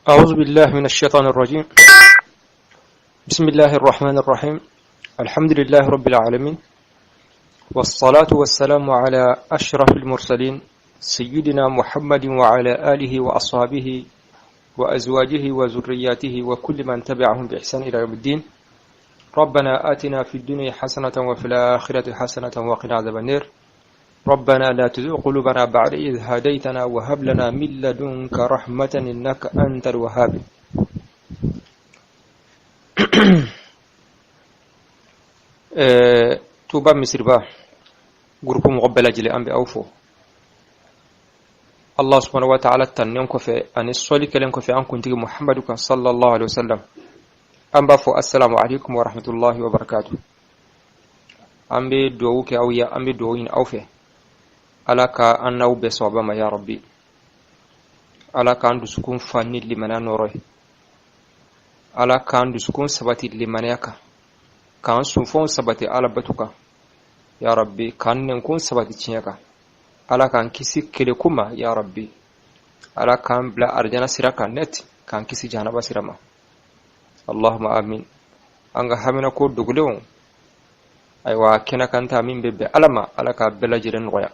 أعوذ بالله من الشيطان الرجيم. بسم الله الرحمن الرحيم. الحمد لله رب العالمين، والصلاة والسلام على أشرف المرسلين سيدنا محمد وعلى آله وأصحابه وأزواجه وذرياته وكل من تبعهم بإحسان إلى يوم الدين. ربنا آتنا في الدنيا حسنة وفي الآخرة حسنة وقنا عذاب النار. ربنا لا تزغ قلوبنا بعد إذ هديتنا وهب لنا من لدنك رحمة إنك أنت الوهاب. Tuba Misiriba groupe mɔgɔ bɛɛ lajɛlen, an bɛ aw fo. Allah subhanahu wa ta'ala tannen kɔfɛ ani sɔli kɛlen kɔfɛ an kuntigi Muhammadu kan sallallahu alaihi wasallam, an b'a fɔ assalamu alaikum wa rahmatullahi wa barakatuh. An bɛ duwawu kɛ aw ye, an bɛ duwawu ɲini aw fɛ, Ala ka an n'aw bɛɛ sawaba ma ya rabbi. Ala k'an dusukun fa ni limaniya nɔɔrɔ ye, Ala k'an dusukun sabati limaniya kan, k'an sunfɔnw sabati Ala batu kan ya rabbi, k'an nɛnkun sabati tiɲɛ kan. Ala k'an kisi keleku ma ya rabbi. Ala k'an bila arijana sira kan net, k'an kisi jahanaba sira ma. Allahumma amin. An ka hamina ko dogolenw, ayiwa, kɛnɛ kan ta min bɛ bɛn Ala ma, Ala ka bɛɛ lajɛlen nɔgɔya,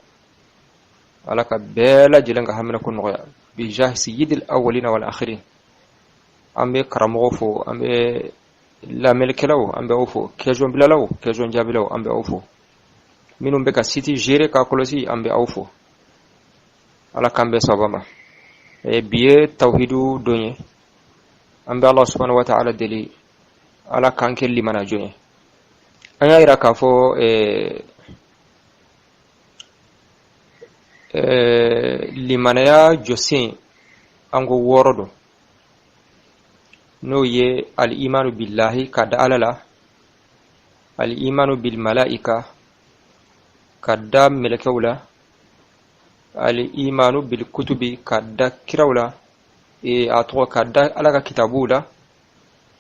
Ala ka bɛɛ lajɛlen ka hamina ko nɔgɔya bi jahi sayyidil awwalina wal akhirin. An bɛ karamɔgɔ fo, an bɛ lamɛnnikɛlaw, an bɛ aw fo, question bilalaw, question jaabilaw, an bɛ aw fo, minnu bɛ ka site gérer k'a kɔlɔsi, an bɛ aw fo. Ala k'an bɛn sababa ma. Bi ye tawhidu don ye. An bɛ Allah subhanahu wa ta'ala deli, Ala k'an kɛ limana jɔn ye. An y'a yira k'a fɔ limanaya jɔsen, an ko wɔɔrɔ don, n'o ye al-imanu billahi, ka da Ala la, al-imanu bil malaika, ka da mɛlɛkɛw la, al-imanu bil kutubi, ka da kiraw la, a tɔgɔ ka da Ala ka kitabuw la,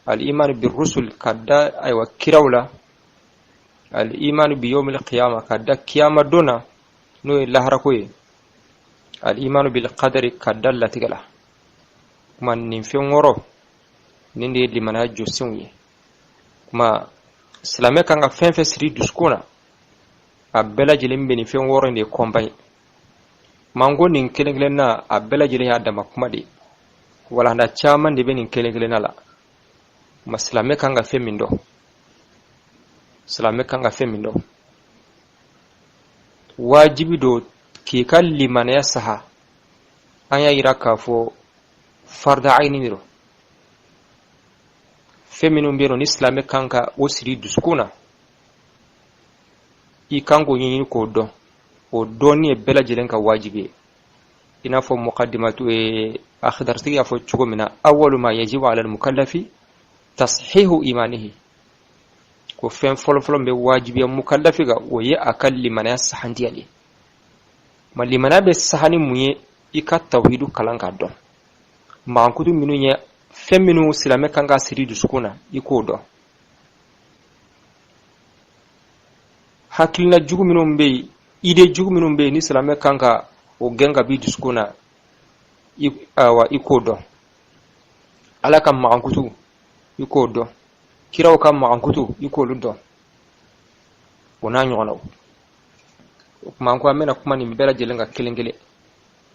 al-imanu bir rusul, ka da ayiwa kiraw la, al-imanu bi yawmil qiyama, ka da kiyama don na, n'o ye laharako ye, al-imanu bil qadari, ka da latigɛ la. Kuma nin fɛn wɔɔrɔ nin de ye limanaya jɔsenw ye. Kuma silamɛ kan ka fɛn fɛn siri dusukun na, a bɛɛ lajɛlen bɛ nin fɛn wɔɔrɔ in de kɔnba ye. Man ko nin kelen kelen na, a bɛɛ lajɛlen y'a dama kuma de ye, walanda caman de bɛ nin kelen kelenna la. Ma silamɛ kan ka fɛn min dɔn, silamɛ kan ka fɛn min dɔn, wajibi don k'i ka limanaya saha. An y'a yira k'a fɔ farda ayini de don. Fɛn minnu bɛ yen nɔ ni silamɛ kan ka o siri dusukun na, i kan k'o ɲɛɲini k'o dɔn. O dɔnni ye bɛɛ lajɛlen ka wajibi ye, i n'a fɔ muqaddimatu akhdarsigi y'a fɔ cogo min na: awwalu ma yajibu ala al-mukallafi tashihu imanihi. Ko fɛn fɔlɔfɔlɔ min bɛ wajibiya mukallafi kan, o ye a ka limanaya sahantiya de ye. Ma limanaya bɛ saha ni mun ye? I ka tawhidu kalan k'a dɔn, mankutu minnu ye fɛn minnu silamɛ kan ka siri dusukun na, i k'o dɔn. Hakilina jugu minnu bɛ yen, idée jugu minnu bɛ yen ni silamɛ kan ka o gɛn ka b'i dusukun na, awa, i k'o dɔn. Ala ka magankutu, i k'o dɔn. Kiraw ka magankutu, i k'olu dɔn, o n'a ɲɔgɔnnaw. O tuma, an ko an bɛna kuma nin bɛɛ lajɛlen kan kelen kelen.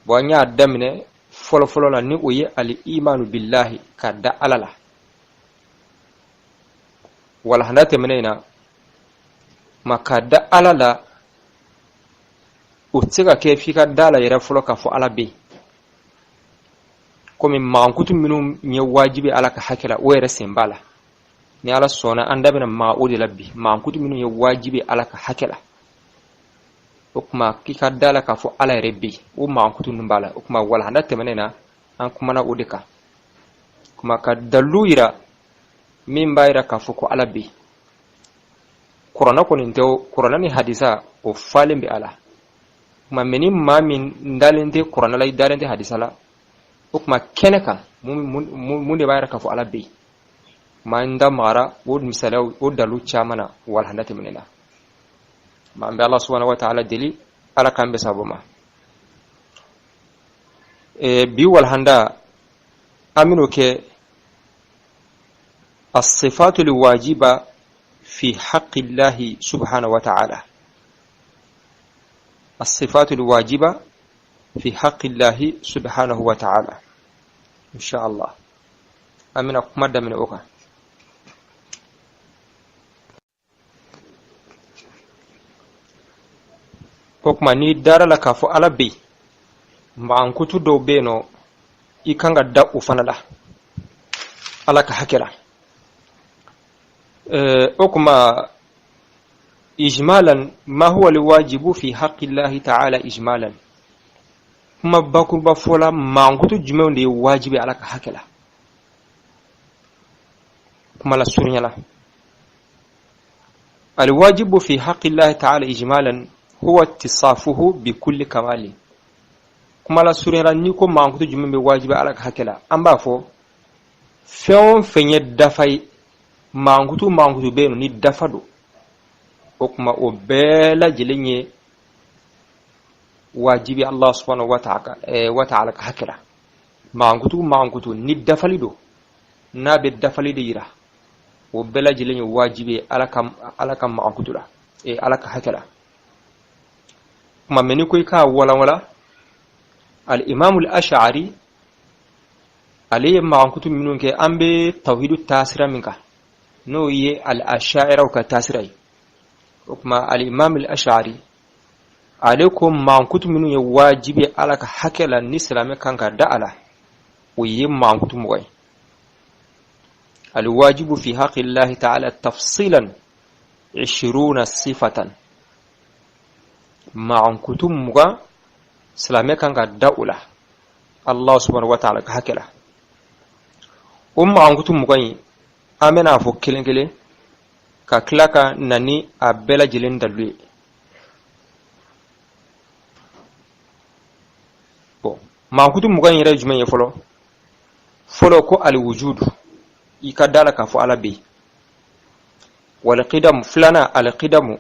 Bon, an y'a daminɛ fɔlɔfɔlɔ la, ni o ye al imanu billahi, ka da Ala la. Walahanda tɛmɛnen in na, ma ka da Ala la, o tɛ se ka kɛ f'i ka da la yɛrɛ fɔlɔ k'a fɔ Ala bɛ yen. Komi magankutu minnu ye wajibi Ala ka hakɛ la, o yɛrɛ sen b'a la. Ni Ala sɔnna, an da bɛna maga o de la bi, magankutu minnu ye wajibi Ala ka hakɛ la. O tuma, k'i ka da la k'a fɔ Ala yɛrɛ bɛ yen, o magankutu ninnu b'a la. O tuma, walahanda tɛmɛnen na, an kumana o de kan. Kuma ka dalilu yira min b'a yira k'a fɔ ko Ala bɛ yen. Kuranɛ kɔni tɛ, kuranɛ ni hadisa, o falen bɛ a la. Kuma mɛ, ni maa min dalen tɛ kuranɛ la, i dalen tɛ hadisa la, o tuma kɛnɛ kan, mun de b'a yira k'a fɔ Ala bɛ yen? Ma n da magara o misaliyaw, o dalu caman na walahanda tɛmɛnen na. Ma an bɛ Ala subhanahu wa ta'ala deli, Ala k'an bɛn sababu ma. Bi walahanda, An bɛn'o kɛ as-sifatu al-wajiba fi haqqi Allahi subhanahu wa ta'ala. As-sifatu al-wajiba fi haqqi Allahi subhanahu wa ta'ala. Insha Allah. An bɛna kuma daminɛ o kan. O tuma n'i dara la k'a fɔ Ala bɛ yen, mankutu dɔw bɛ yen nɔ, i kan ka da o fana la Ala ka hakɛ la. O tuma ijmalan ma huwa alwajibu fi haqqi Allahi ta'ala ijmalan, kuma bakuruba fɔ la, mankutu jumɛnw de ye wajibi Ala ka hakɛ la? Kuma la surunya la, alwajibu fi haqqi Allahi ta'ala ijmalan huwa ittisafuhu bi kulli kamali. Kuma la surunya la, n'i ko mankutu jumɛn bɛ wajibi Ala ka hakɛ la, an b'a fɔ fɛn o fɛn ye dafa ye, mankutu mankutu bɛ yen nɔ ni dafa don, o tuma o bɛɛ lajɛlen ye wajibi Allah subhanahu wa ta'ala ka hakɛ la. Mankutu mankutu ni dafali don, n'a bɛ dafali de yira, o bɛɛ lajɛlen ye wajibi ye Ala ka mankutu la, Ala ka hakɛ la. Kuma mɛ n'i ko i k'a walanwala, al-imamu al-ash'ari ale ye mankutu minnu kɛ, an bɛ tawhidu taasira min kan, n'o ye al-ash'iraw ka taasira ye. O tuma al-imamu al-ash'ari ale ko mankutu minnu ye wajibi Ala ka hakɛ la ni silamɛ kan ka da a la, o ye mankutu 20 ye. Alwajibu fi haqqi Allahi ta'ala tafsilan 20 sifatan, mankutu 20 silamɛ kan ka da o la Allah subhanahu wa ta'ala ka hakɛ la. O mankutu 20 in an bɛna a fɔ kelen kelen ka tila ka na ni a bɛɛ lajɛlen dalilu ye. Bon, mankutu 20 in yɛrɛ ye jumɛn ye fɔlɔ? Fɔlɔ ko alwujudu, i ka da la k'a fɔ Ala bɛ yen. Walqidamu, filanan alqidamu,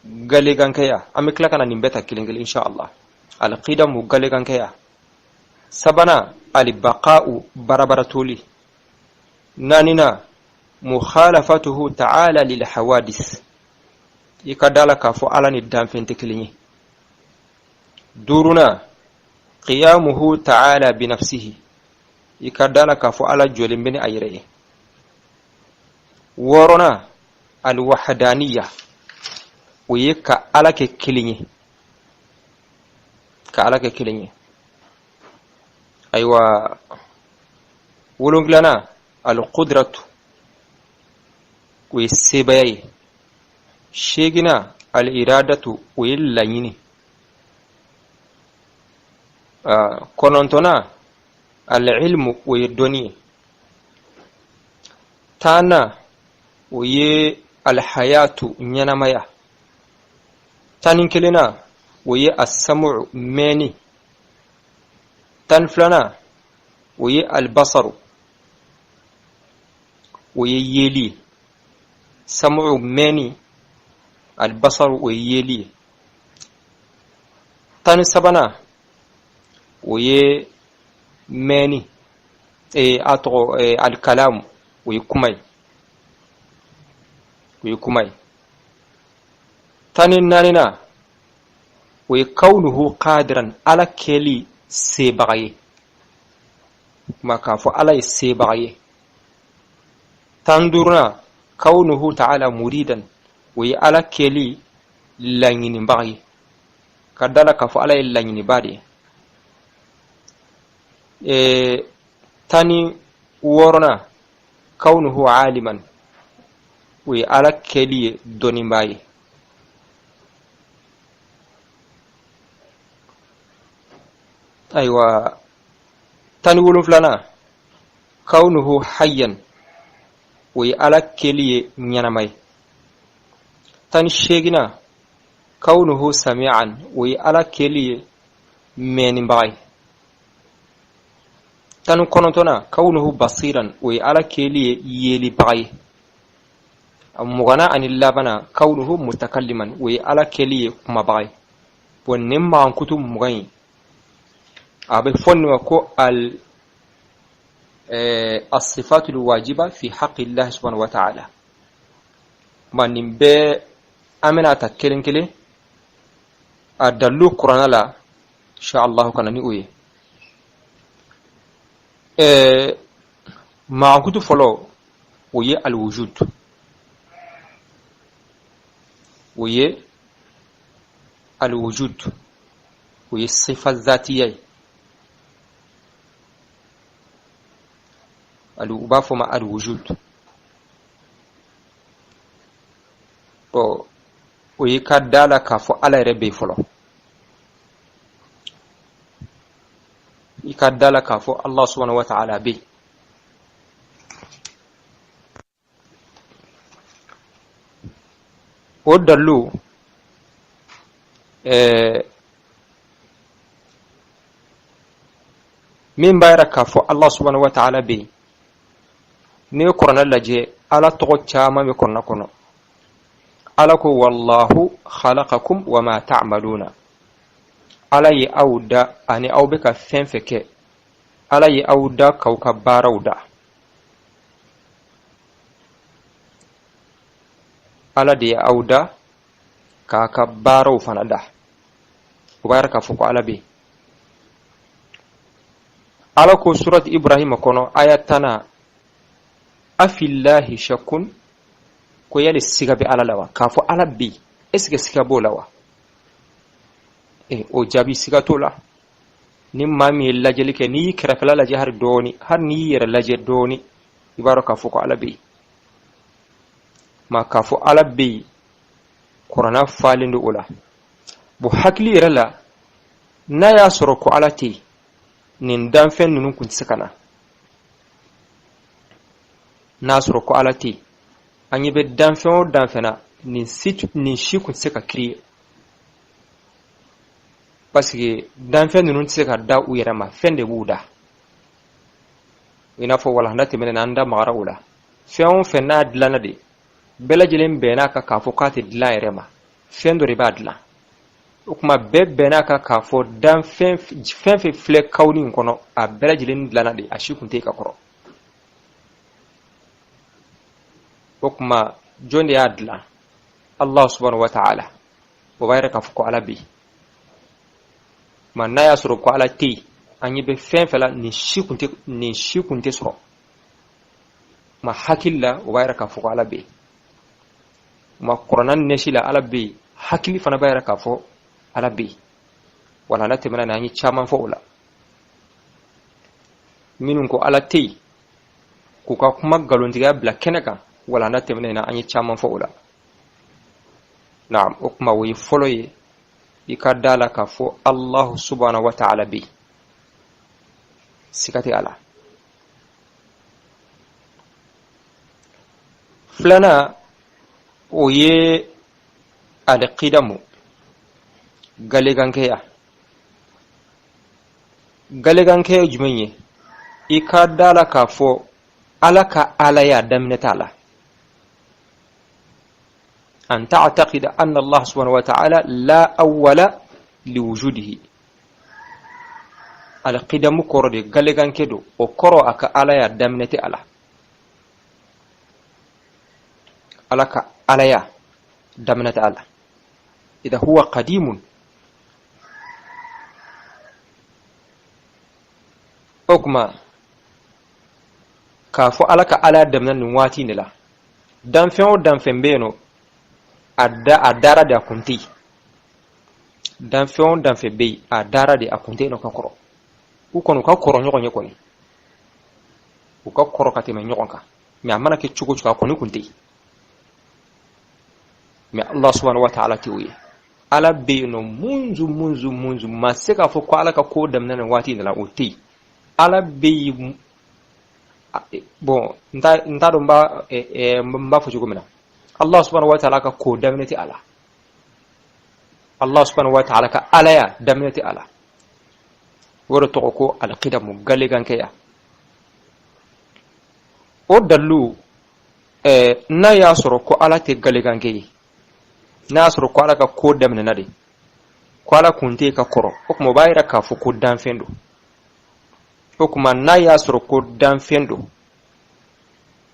galegankɛya. An bɛ tila ka na nin bɛɛ ta kelen kelen insha Allah. Alqidamu, galegankɛya. Sabanan albaqa'u, barabaratoli. Naaninan mukhalafatuhu ta'ala lil hawadis, i ka da la k'a fɔ Ala ni danfɛn tɛ kelen ye. Duurunan qiyamuhu ta'ala binafsihi, i ka da la k'a fɔ Ala jɔlen bɛ ni a yɛrɛ ye. Wɔɔrɔnan alwahadaniya, o ye ka Ala kɛ kelen ye, ka Ala kɛ kelen ye. Ayiwa, wolonfilanan alqudratu, o ye sebaaya ye. Seeginnan aliradatu, o ye laɲini. Kɔnɔntɔnnan alilmu, o ye dɔnni ye. Tannan o ye alhayatu, ɲɛnamaya. 11nan o ye asamu, mɛnni. 12nan o ye albasaru, o ye yeli ye. Samu mɛnni, albasaru o ye yeli ye. 13nan o ye mɛnni, a tɔgɔ alikalamu, o ye kuma ye, o ye kuma ye. 14nan o ye kawnuhu qadiran, Ala kɛli sebaga ye, kuma k'a fɔ Ala ye sebaga ye. 15nan kawnuhu ta'ala muridan, o ye Ala kɛli laɲinibaga ye, ka da la k'a fɔ Ala ye laɲinibaa de ye. 16nan kawnuhu aliman, o ye Ala kɛli ye dɔnnibaa ye. Ayiwa, 17nan kawnuhu hayyan, o ye Ala kɛli ye ɲɛnama ye. 18nan kawnuhu sami'an, o ye Ala kɛli ye mɛnnibaga ye. 19nan kawnuhu basiran, o ye Ala kɛli ye yelibaga ye. 20nan ani labanna kawnuhu mutakalliman, o ye Ala kɛli ye kumabaga ye. Bon, nin mankutu 20 in a bɛ fɔ nin ma ko al Asifatul wajiba fi haqqillahi subhanahu wa ta'ala. Ma nin bɛɛ an bɛna ta kelen kelen a dalilu kuranna la insha Allah ka na ni o ye. Mankutu fɔlɔ, o ye alwujud, o ye alwujud, o ye sifa zatiya ye. U b'a fɔ ma alwujud. Bon, o ye ka da la k'a fɔ Ala yɛrɛ bɛ yen fɔlɔ. I ka da la k'a fɔ Allah subhanahu wa ta'ala bɛ yen. O dalilu, min b'a yira k'a fɔ Allah subhanahu wa ta'ala bɛ yen, n'i ye kuranɛ lajɛ, Ala tɔgɔ caman bɛ kuranɛ kɔnɔ. Ala ko: wallahu khalaqakum wa ma ta'maluna. Ala ye aw da ani aw bɛ ka fɛn fɛn kɛ. Ala ye aw da k'aw ka baaraw da. Ala de ye aw da k'a ka baaraw fana da. O b'a yira k'a fɔ ko Ala bɛ yen. Ala ko surat Ibrahima kɔnɔ, aya 10nan: afillahi shakun. Ko yali siga bɛ Ala la wa? K'a fɔ Ala bɛ yen, est ce que siga b'o la wa? O jaabi, siga t'o la. Ni maa min ye lajɛli kɛ, n'i y'i kɛrɛfɛla lajɛ hali dɔɔni, hali n'i y'i yɛrɛ lajɛ dɔɔni, i b'a dɔn k'a fɔ ko Ala bɛ yen. Ma k'a fɔ Ala bɛ yen, kuranna falen don o la. Bon, hakili yɛrɛ la, n'a y'a sɔrɔ ko Ala tɛ yen, nin danfɛn ninnu kun tɛ se ka na. N'a sɔrɔ ko Ala tɛ yen, an ɲɛ bɛ danfɛn o danfɛn na, nin si kun tɛ se ka créer, parce que danfɛn ninnu tɛ se ka da u yɛrɛ ma, fɛn de b'u da. I n'a fɔ walanda tɛmɛnen na, an da magara o la. Fɛn o fɛn n'a dilanna de, bɛɛ lajɛlen bɛnn'a kan k'a fɔ k'a tɛ dilan yɛrɛ ma, fɛn dɔ de b'a dilan. O tuma bɛɛ bɛnn'a kan k'a fɔ danfɛn fɛn fɛn filɛ kawuni in kɔnɔ, a bɛɛ lajɛlen dilanna de, a si kun tɛ ka kɔrɔ. O tuma jɔn de y'a dilan? Allah subhanahu wa ta'ala. O b'a yira k'a fɔ ko Ala bɛ yen. Ma n'a y'a sɔrɔ ko Ala tɛ yen, an ɲɛ bɛ fɛn fɛn la, nin si kun tɛ sɔrɔ. Ma hakili la, o b'a yira k'a fɔ ko Ala bɛ yen. Ma kuranna nɛsi la, Ala bɛ yen. Hakili fana b'a yira k'a fɔ Ala bɛ yen. Wala n'a tɛmɛna na, an ye caman fɔ o la. Minnu ko Ala tɛ yen, k'u ka kuma nkalontigiya bila kɛnɛ kan, wala n'a tɛmɛna na, an ye caman fɔ o la. Naam, o kuma, o ye fɔlɔ ye, i ka da la k'a fɔ Allahu subhanahu wa ta'ala bɛ yen, siga tɛ a la. Filanan, o ye alikidamu, galegankɛya. Galegankɛ ye jumɛn ye? I ka da la k'a fɔ Ala ka alaya daminɛ t'a la. An ta'taqida anna Allah subhanahu wa ta'ala la awwala liwujudihi. Alqidamu kɔrɔ de galegankɛ don. O kɔrɔ, a ka alaya daminɛ tɛ a la. Ala ka alaya daminɛ tɛ a la. Idha huwa qadimun. O kuma k'a fɔ Ala ka alaya daminɛ nin waati in de la, danfɛn o danfɛn bɛ yen nɔ, a da a dara de, a kun tɛ yen. Danfɛn o danfɛn bɛ yen, a dara de, a kun tɛ yen nɔ ka kɔrɔ. U kɔni, u ka kɔrɔ ɲɔgɔn ye kɔni, u ka kɔrɔ ka tɛmɛ ɲɔgɔn kan, mais a mana kɛ cogo cogo, a kɔni kun tɛ yen. Mais Allah subhanahu wa ta'ala tɛ o ye. Ala bɛ yen nɔ munzu munzu munzu. Ma se k'a fɔ ko Ala ka ko daminɛ nin waati in de la, o tɛ yen. Ala bɛ yen. Bon, n t'a dɔn n b'a fɔ cogo min na. Allah subhanahu wa ta'ala ka ko daminɛ tɛ a la. Allah subhanahu wa ta'ala ka alaya daminɛ tɛ a la. O de tɔgɔ ko alqidamu, galegankɛya. O dalilu, n'a y'a sɔrɔ ko Ala tɛ galegankɛ ye, n'a y'a sɔrɔ ko Ala ka ko daminɛna de, ko Ala kun tɛ ka kɔrɔ, o tuma o b'a yira k'a fɔ ko danfɛn don. O tuma n'a y'a sɔrɔ ko danfɛn don,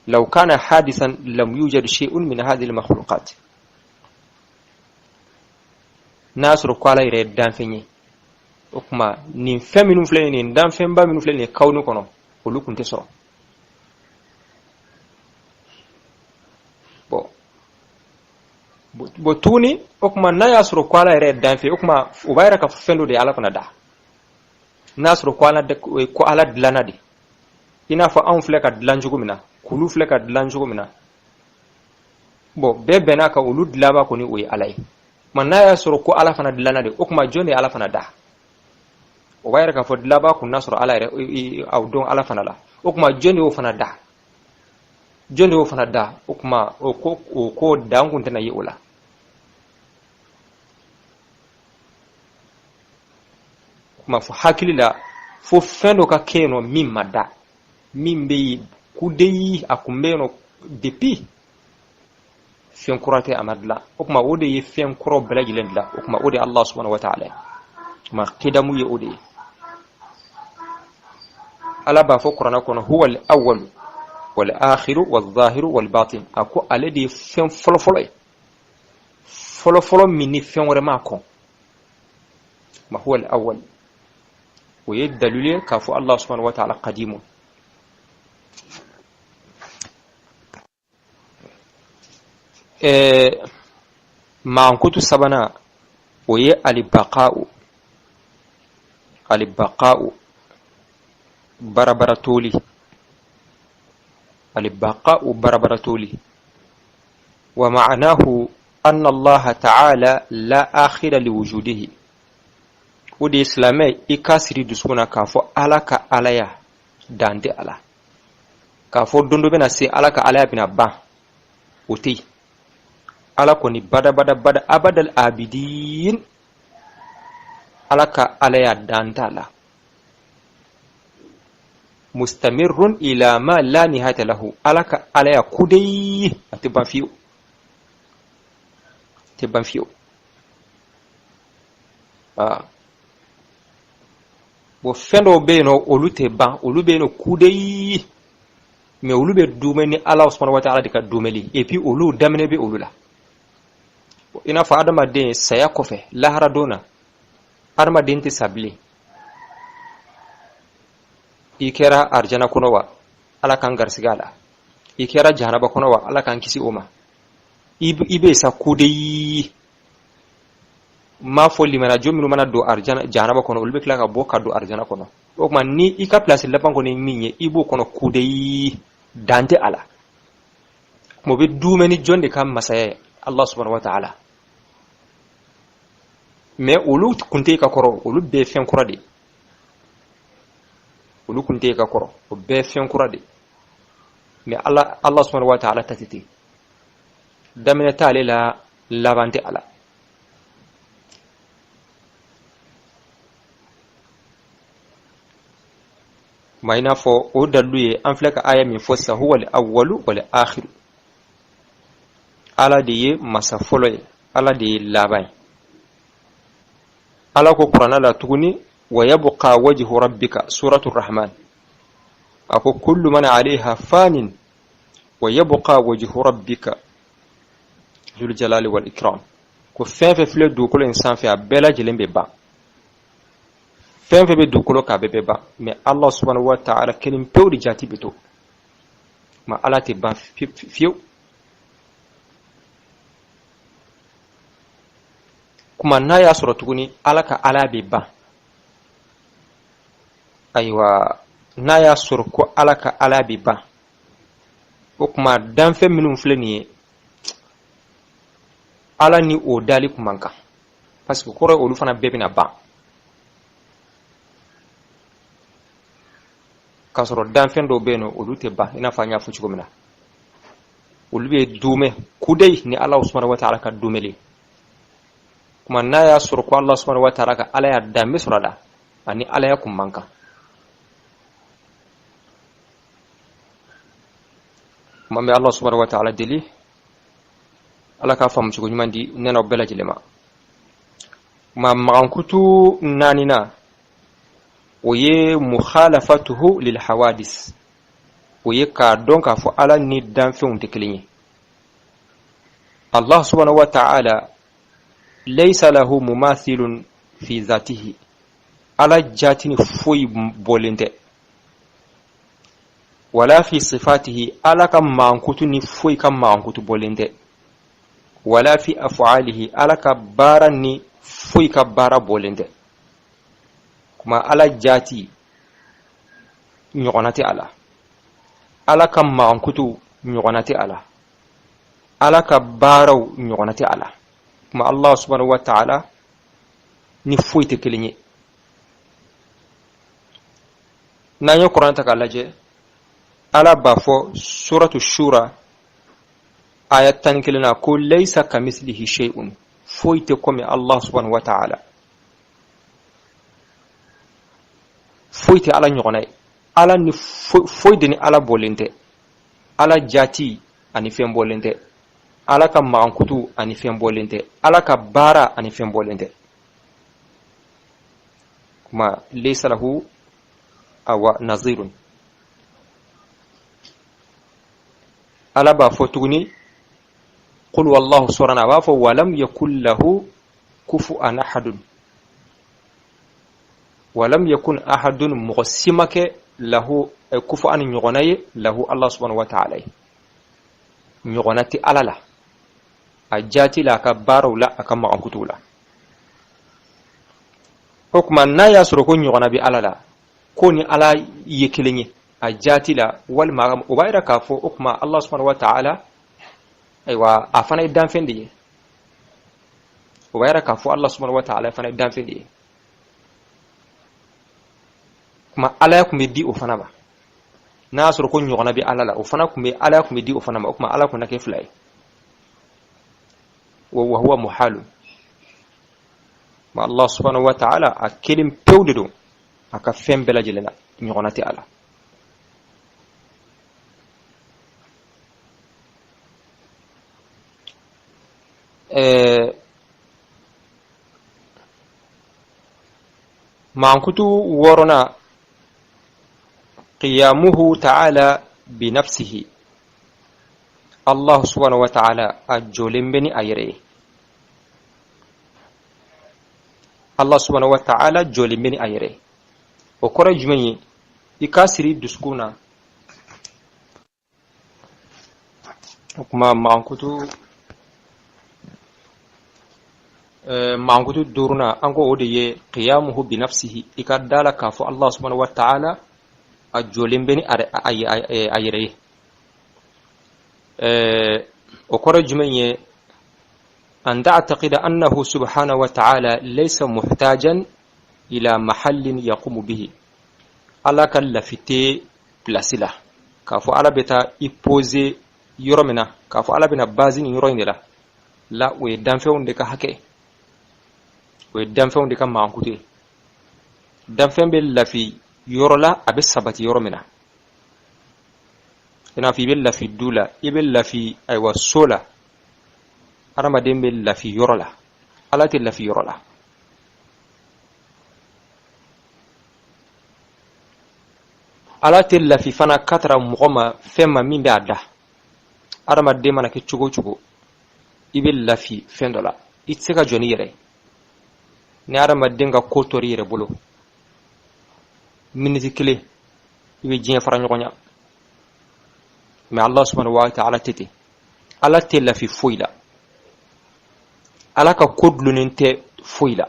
law kana hadisan lam yujad shay'un min hadhihi al-makhluqat, n'a y'a sɔrɔ ko ala yɛrɛ ye danfɛn ye, o tuma nin fɛn minnu filɛ nin nin danfɛnba minnu filɛ nin ye kawuni kɔnɔ, olu kun tɛ sɔrɔ. Bon, tuguni, o tuma n'a y'a sɔrɔ ko ala yɛrɛ ye danfɛn, o tuma o b'a yira k'a fɔ fɛn dɔ de ye ala fana da. N'a sɔrɔ ko ala dilanna de, i n'a fɔ anw filɛ ka dilan cogo min na, kulu filɛ ka dilan cogo min na, bon, bɛɛ bɛnna ka olu dilanba kɔni, o ye ala ye. Ma n'a y'a sɔrɔ ko ala fana dilanna de, o tuma jɔn de ye ala fana da? O b'a yira k'a fɔ dilanba kun n'a sɔrɔ ala yɛrɛ aw dɔn ala fana la. O tuma jɔn de y'o fana da? Jɔn de y'o fana da? O tuma o ko dan kun tɛna ye o la. O tuma fo hakili la, fo fɛn dɔ ka kɛ yen nɔ min ma da, min bɛ yen kudeyi, a kun bɛ yen nɔ depuis, fɛn kura tɛ, a ma dilan. O tuma o de ye fɛn kɔrɔ bɛɛ lajɛlen dilan. O tuma o de ye Allah subhanahu wa ta'ala ye. O tuma kidamu ye o de ye. Ala b'a fɔ kuranɛ kɔnɔ: huwa al-awwal wal akhiru wal zahiru wal batin. A ko ale de ye fɛn fɔlɔfɔlɔ ye, fɔlɔfɔlɔ min ni fɛn wɛrɛ m'a kɔn ma. Huwa al-awwal, o ye dalilu ye k'a fɔ Allah subhanahu wa ta'ala qadimun. Mankutu sabanan, o ye alibaqa'u, alibaqa'u barabara toli, alibaqa'u barabara toli. Wa ma'anahu anna Allah ta'ala la akhira liwujudihi. O de ye silamɛ i ka siri dusukun na k'a fɔ ala ka alaya dan tɛ a la, k'a fɔ don dɔ bɛna se ala ka alaya bɛna ban, o tɛ yen. Ala kɔni badabada bada abadal abidin, ala ka alaya dan t'a la. Mustamirrun ila ma la nihayata lahu. Ala ka alaya kudeyi, a tɛ ban fiyewu, tɛ ban fiyewu. Aa, bon, fɛn dɔw bɛ yen nɔ, olu tɛ ban, olu bɛ yen nɔ kudeyi, mais olu bɛ dumɛ ni ala subhanahu wa ta'ala de ka dumɛli, et puis olu daminɛ bɛ olu la. I n'a fɔ adamaden saya kɔfɛ, lahara don na, adamaden tɛ sa bilen. I kɛra arijana kɔnɔ wa, ala k'an garisɛgɛ a la, i kɛra jahanaba kɔnɔ wa, ala k'an kisi o ma, i bɛ sa kudeyi. N m'a fɔ limanajɔ minnu mana don arijana jahanaba kɔnɔ, olu bɛ tila ka bɔ ka don arijana kɔnɔ. O tuma ni i ka pilasi laban kɔni ye min ye, i b'o kɔnɔ kudeyi, dan tɛ a la. Kuma o bɛ dumɛ ni jɔn de ka masaya ye? Allah subhanahu wa ta'ala. Mais olu kun tɛ ka kɔrɔ, olu bɛɛ fɛn kura de, olu kun tɛ ka kɔrɔ, o bɛɛ fɛn kura de. Mais ala subhanahu wa ta'ala ta tɛ ten, daminɛ t'ale la, laban tɛ a la. Ma i n'a fɔ o dalilu ye an filɛ ka aya min fɔ sisan: huwa al-awwalu wal akhiru. Ala de ye masa fɔlɔ ye, ala de ye laban ye. Ala ko kuranɛ la tuguni: wa yabqa wajhu rabbika, suratu rahman. A ko: kullu man alayha fanin wa yabqa wajhu rabbika dhul jalali wal ikram. Ko fɛn fɛn filɛ dugukolo in sanfɛ, a bɛɛ lajɛlen bɛ ban. Fɛn fɛn bɛ dugukolo kan, a bɛɛ bɛ ban, mais Allah subhanahu wa ta'ala kelen pewu de jati bɛ to. Ma ala tɛ ban fiyewu. Kuma n'a y'a sɔrɔ tuguni ala ka ala bɛ ban, ayiwa, n'a y'a sɔrɔ ko ala ka ala bɛ ban, o tuma danfɛn minnu filɛ nin ye, ala ni o dali kun man kan, parce que kɔrɔ ye olu fana bɛɛ bɛna ban, k'a sɔrɔ danfɛn dɔw bɛ yen nɔ, olu tɛ ban. I n'a fɔ an y'a fɔ cogo min na, olu bɛ dumɛ kudayi ni ala subhanahu wa ta'ala ka dumɛli. Kuma n'a y'a sɔrɔ ko ala subhanahu wa ta'ala ka ala y'a danbe sɔrɔ a la, ani ala ya kun man kan. Kuma bɛ ala subhanahu wa ta'ala deli, ala k'a faamu cogo ɲuman di ne n'aw bɛɛ lajɛlen ma. Ma magankutu naanina, O ye mukhalafatuhu lil hawadis, o ye k'a dɔn k'a fɔ Ala ni danfɛnw tɛ kelen ye. Allah subhanahu wa ta'ala laysa lahu mumathilun fi zatihi, Ala jati ni foyi bɔlen tɛ, wala fi sifatihi, Ala ka mankutu ni foyi ka mankutu bɔlen tɛ, wala fi af'alihi, Ala ka baara ni foyi ka baara bɔlen tɛ. Kuma Ala jati ɲɔgɔnna tɛ a la, Ala ka mankutu ɲɔgɔnna tɛ a la, Ala ka baaraw ɲɔgɔnna tɛ a la. Kuma Allah subhanahu wa ta'ala ni foyi tɛ kelen ye. N'an ye kuranɛ ta k'a lajɛ, Ala b'a fɔ suratu shura aya 11 na ko laysa kamislihi shay'un, foyi tɛ komi Allah subhanahu wa ta'ala, foyi tɛ Ala ɲɔgɔnna ye. Ala ni foyi de ni Ala bɔlen tɛ. Ala jati ani fɛn bɔlen tɛ, Ala ka mankutu ani fɛn bɔlen tɛ, Ala ka baara ani fɛn bɔlen tɛ. Kuma laysa lahu awa nazirun. Ala b'a fɔ tuguni qul wallahu sura na, a b'a fɔ walam yakun lahu kufuwan ahadun, walam yakun ahadun, mɔgɔ si ma kɛ lahu kufuwan ɲɔgɔnna ye, lahu Allah subhanahu wa ta'ala ye, ɲɔgɔnna tɛ Ala la a jati la, a ka baaraw la, a ka mankutuw la. O tuma n'a y'a sɔrɔ ko ɲɔgɔnna bɛ Ala la, ko ni Ala ye kelen ye a jati la, walima o b'a yira k'a fɔ o tuma Allah subhanahu wa ta'ala, ayiwa, a fana ye danfɛn de ye. O b'a yira k'a fɔ Allah subhanahu wa ta'ala fana ye danfɛn de ye. Kuma Alaya tun bɛ di o fana ma. N'a y'a sɔrɔ ko ɲɔgɔnna bɛ Ala la, o fana tun bɛ Alaya tun bɛ di o fana ma. O tuma Ala tun na kɛ fila ye. Wa huwa muhalun. Ma Allah subhanahu wa ta'ala a kelen pewu de don a ka fɛn bɛɛ lajɛlen na, ɲɔgɔnna tɛ a la. Mankutu wɔɔrɔnan, qiyamuhu ta'ala bi nafsihi, Allah subhanahu wa ta'ala a jɔlen bɛ ni a yɛrɛ ye. Allah subhanahu wa ta'ala jɔlen bɛ ni a yɛrɛ ye. O kɔrɔ ye jumɛn ye? I k'a siri dusukun na. O kuma mankutu duurunan, an ko o de ye qiyamuhu bi nafsihi, i ka da la k'a fɔ Allah subhanahu wa ta'ala a jɔlen bɛ ni a yɛrɛ ye. O kɔrɔ ye jumɛn ye? An ta'taqida annahu subhanahu wa ta'ala laysa muhtajan ila mahallin yaqumu bihi. Ala ka lafi tɛ pilasi la k'a fɔ Ala bɛ taa i pose yɔrɔ min na, k'a fɔ Ala bɛna base nin yɔrɔ in de la la. O ye danfɛnw de ka hakɛ, o ye danfɛnw de ka mankutu ye. Danfɛn bɛ lafi yɔrɔ la, a bɛ sabati yɔrɔ min na, i n'a fɔ i bɛ lafi du la, i bɛ lafi ayiwa so la. Adamaden bɛ lafi yɔrɔ la, Ala tɛ lafi yɔrɔ la. Ala tɛ lafi fana ka tara mɔgɔ ma, fɛn ma min bɛ a da. Adamaden mana kɛ cogo o cogo, i bɛ lafi fɛn dɔ la, i tɛ se ka jɔ n'i yɛrɛ ye. Ni adamaden ka ko tora i yɛrɛ bolo miniti kelen, i bɛ diɲɛ fara ɲɔgɔn ɲa. Mɛ Allah subhanahu wa ta'ala tɛ ten. Ala tɛ lafi foyi la, Ala ka ko dulonnen tɛ foyi la,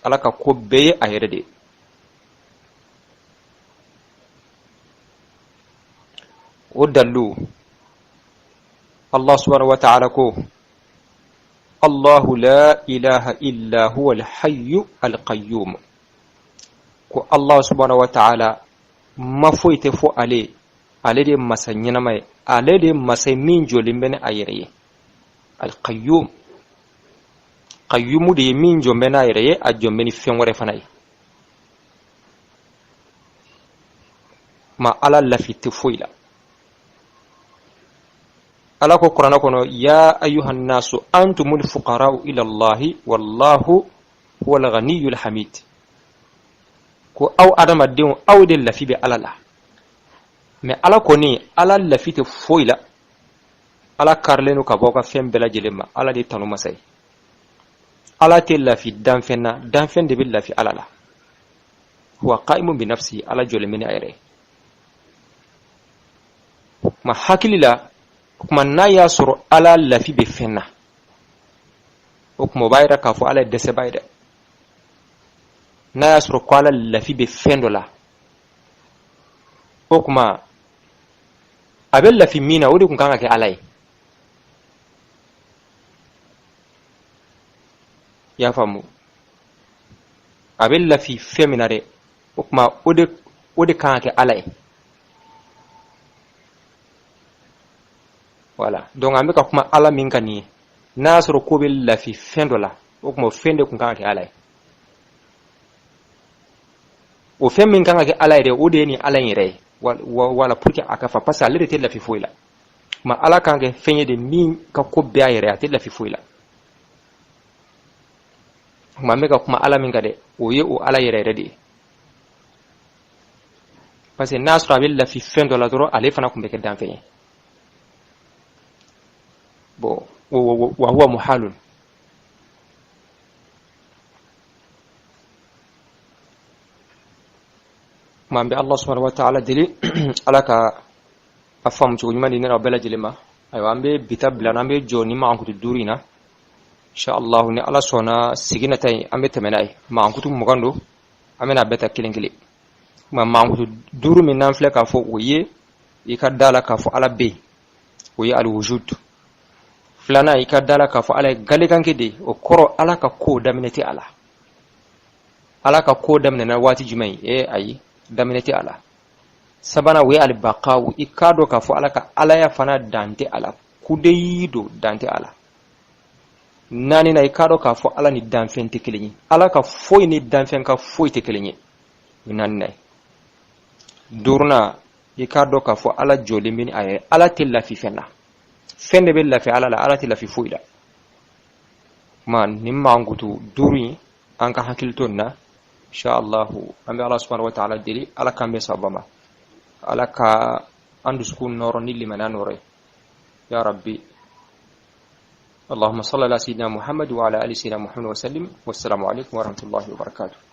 Ala ka ko bɛɛ ye a yɛrɛ de ye. O dalilu, Allah subhanahu wa ta'ala ko Allahu la ilaha illa huwa al-hayyu al-qayyum, ko Allah subhanahu wa ta'ala ma foyi tɛ fo ale, ale de ye masa ɲɛnama ye, ale de ye masa min jɔlen bɛ ni a yɛrɛ ye. Al-qayyum, qayyumu de ye min jɔn bɛ n'a yɛrɛ ye, a jɔn bɛ ni fɛn wɛrɛ fana ye. Ma Ala lafi tɛ foyi la. Ala ko kuranɛ kɔnɔ, ya ayuhan nasu antumul fuqara'u ila Allahi wallahu huwal ghaniyyul hamid. Ko aw adamadenw, aw de lafi bɛ Ala la, mais Ala kɔni, Ala lafi tɛ foyi la. Ala karilen don ka bɔ aw ka fɛn bɛɛ lajɛlen ma. Ala de tanu masa ye. Ala tɛ lafi danfɛn na, danfɛn de bɛ lafi Ala la. Huwa qaimun bi nafsi, Ala jɔlen bɛ ni a yɛrɛ ye. Kuma hakili la, kuma n'a y'a sɔrɔ Ala lafi bɛ fɛn na, o kuma o b'a yira k'a fɔ Ala ye dɛsɛba ye dɛ. N'a y'a sɔrɔ ko Ala lafi bɛ fɛn dɔ la, o kuma a bɛ lafi min na, o de tun kan ka kɛ Ala ye. I y'a faamu? A bɛ lafi fɛn min na dɛ, o kuma o de kan ka kɛ Ala ye. Voilà, donc an bɛ ka kuma Ala min kan nin ye, n'a y'a sɔrɔ ko bɛ lafi fɛn dɔ la, o kuma o fɛn de tun kan ka kɛ Ala ye. O fɛn min kan ka kɛ Ala ye dɛ, o de ye nin Ala in yɛrɛ ye. Wala pour que a ka fa, parce que ale de tɛ lafi foyi la. Ma Ala kan kɛ fɛn ye de min ka ko bɛɛ a yɛrɛ, a tɛ lafi foyi la. Kuma an bɛ ka kuma Ala min kan dɛ, o ye o Ala yɛrɛ yɛrɛ de ye, parce que n'a sɔrɔ a bɛ lafi fɛn dɔ la dɔrɔn, ale fana tun bɛ kɛ danfɛn ye. Bon, wa huwa muhalun. Kuma an bɛ Allah subhanahu wa ta'ala deli, Ala ka a faamu cogo ɲuman di ne n'aw bɛɛ lajɛlen ma. Ayiwa, an bɛ bi ta bila, an bɛ jɔ ni mankutu 5 in na, insha Allah. Ni Ala sɔnna, sigi nata in, an bɛ tɛmɛ n'a ye. Mankutu 20 don, an bɛna a bɛɛ ta kelen kelen. Kuma mankutu 5 min n'an filɛ k'a fɔ, o ye i ka da la k'a fɔ Ala bɛ yen, o ye alwujud. Filanan, i ka da la k'a fɔ Ala ye galekanke de ye, o kɔrɔ Ala ka ko daminɛ tɛ a la. Ala ka ko daminɛna waati jumɛn ye? Ayi, daminɛ tɛ a la. Sabanan, o ye alibakawu, i k'a dɔn k'a fɔ Ala ka alaya fana dan tɛ a la, kudeyi don, dan tɛ a la. Naaninan, i k'a dɔn k'a fɔ Ala ni danfɛn tɛ kelen ye, Ala ka foyi ni danfɛn ka foyi tɛ kelen ye, o ye naaninan ye. Duurunan, i k'a dɔn k'a fɔ Ala jɔlen bɛ ni a yɛrɛ, Ala tɛ lafi fɛn na, fɛn de bɛ lafi Ala la, Ala tɛ lafi foyi la. Kuma nin mankutu 5 in, an ka hakili to nin na, insha Allahu. An bɛ Ala subhanahu wa ta'ala deli, Ala k'an bɛn sababa ma, Ala ka an dusukun nɔrɔ ni limaniya nɔrɔ ye, ya rabbi. اللهم صل على سيدنا محمد وعلى ال سيدنا محمد وسلم، والسلام عليكم ورحمه الله وبركاته.